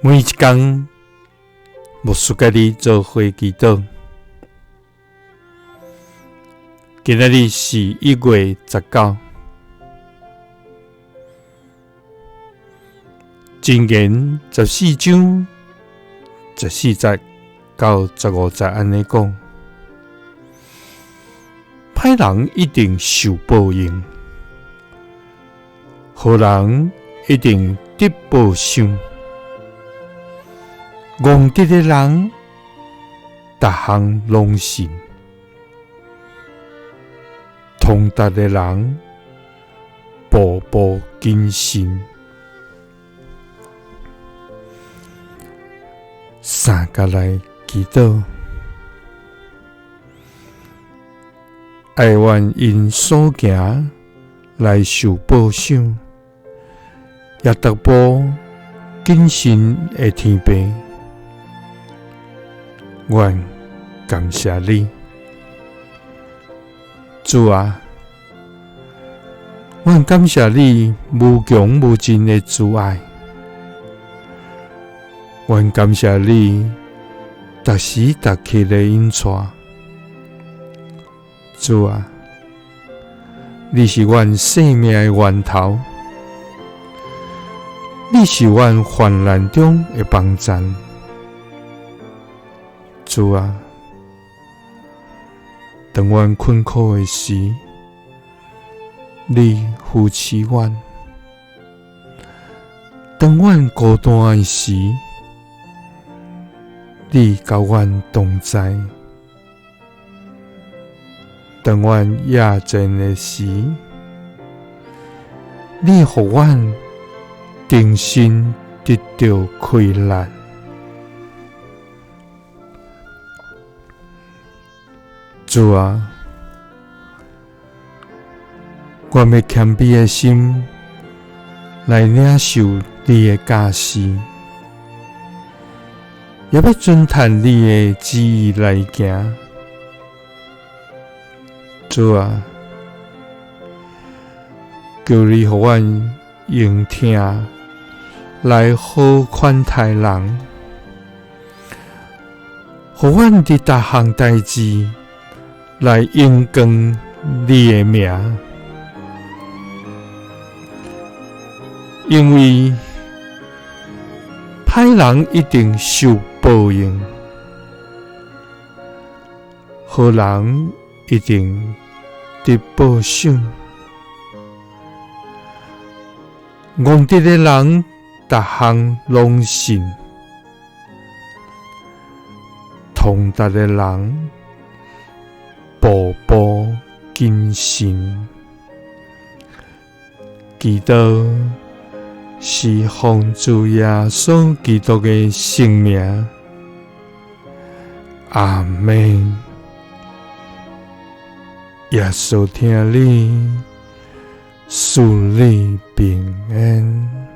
每一工，牧師佮你做伙祈禱。今仔日是1月19，箴言14章14節到15節按呢講：歹人一定受報應，好人一定得報賞。戇直的人，逐項攏信；通達的人，步步謹慎。三佮來祈禱，哀願𪜶所行來受報賞，也逐步謹慎的天父，阮感謝你，主啊，阮感謝你無窮無盡的慈愛，阮感謝你逐時逐刻的引帶，主啊，你是阮生命的源頭。你是阮患難中的幫贊，主啊！當阮困苦的時，你扶持阮；當阮孤單的時，你佮阮同在；當阮夜戰的時，你予阮重新得著氣力。主啊，我欲謙卑的心來領受你的教示，也欲遵趁你的旨意來行。主啊，求你予阮用疼來好款待人，予阮佇逐項代誌來榮光你的名，因為歹人一定受報應，好人一定得報賞。戇直的人，逐項攏信；通達的人，步步謹慎。祈禱是奉主耶穌基督的聖名，阿們。耶穌疼你，賜你平安。